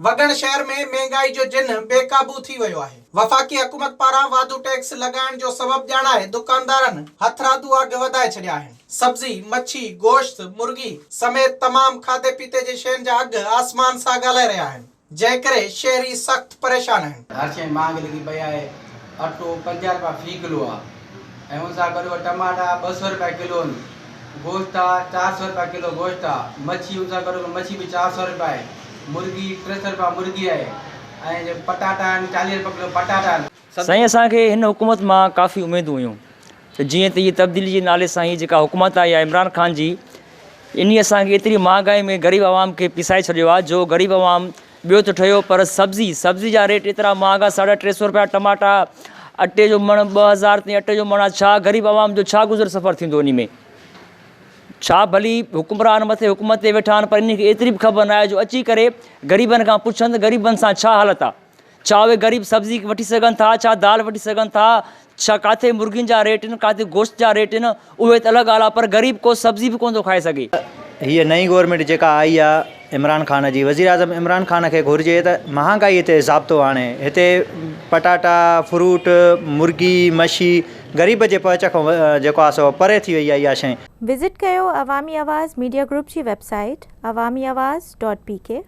وڳڻ شهر ۾ مهنگائي جو جن بي قابو ٿي ويو آهي. وفاقي حڪومت پاران واڌو ٽيڪس لڳائڻ جو سبب ڄاڻائي دڪاندارن هٿرادو اگهه وڌائي ڇڏيا آهن. سبزي، مڇي، گوشت، مرغي سميت تمام کاڌي پيتي جي شين جا اگهه آسمان سان ڳالهائي رهيا آهن، جنهن ڪري شهري سخت پريشان آهن. هر شيء مهانگي لڳي پئي آهي، اٽو 50 رپيا في ڪلو آ ۽ ان سان گڏ ٽماٽا 200 رپيا ڪلو آهن، گوشت آ 400 رپيا ڪلو گوشت آ، مڇي ان سان گڏ مڇي به 400 رپيا آهي، مرغي 300 رپيا مرغي آهي ۽ جي پٽاٽا آهن 40 رپيا ڪلو پٽاٽا آهن. سائين اسان کي هن حڪومت مان ڪافي اميدون هيون ته جيئن ته هي تبديلي جي نالي سان هي جيڪا حڪومت آئي آهي عمران خان جي انهي اسان کي ايتري مهانگائي ۾ غريب عوام کي پيسائي ڇڏيو آهي جو غريب عوام ٻيو ته ٺهيو پر سبزي سبزي جا ريٽ ايترا مهانگا ساڍا ٽي سو رپيا ٽماٽا اٽي جو مڻ 2000 تائين اٽي جو مڻ آهي ڇا غريب عوام جو ڇا گذر سفر ٿيندو انهي ۾ ڇا ڀلي حڪمران مٿي حڪومت تي ويٺا آهن پر انهن کي ايتري به خبر ناهي جو اچي ڪري غريبن کان پڇن ته غريبن سان ڇا حالت آهي ڇا اهي غريب سبزي وٺي سگهن ٿا ڇا دال وٺي سگهن ٿا ڇا ڪاٿي مرغين جا ريٽ آهن ڪاٿي گوشت جا ريٽ آهن اهي ته الڳ ڳالهه آهي پر غريب ڪو سبزي به ڪونه ٿو کائي سگهي. هيء نئين گورنمينٽ جيڪا آئي آ عمران خان جي وزيراعظم عمران خان کي گهرجي ته مهانگائي تي ضابطو آڻي هتي پٽاٽا فروٽ مرغي مڇي غريب جي پهچ کان جيڪو آ سو پري ٿي وئي آ اها شيء. وزٽ ڪيو عوامي آواز ميڊيا گروپ جي web site Awami Awaz dot P K.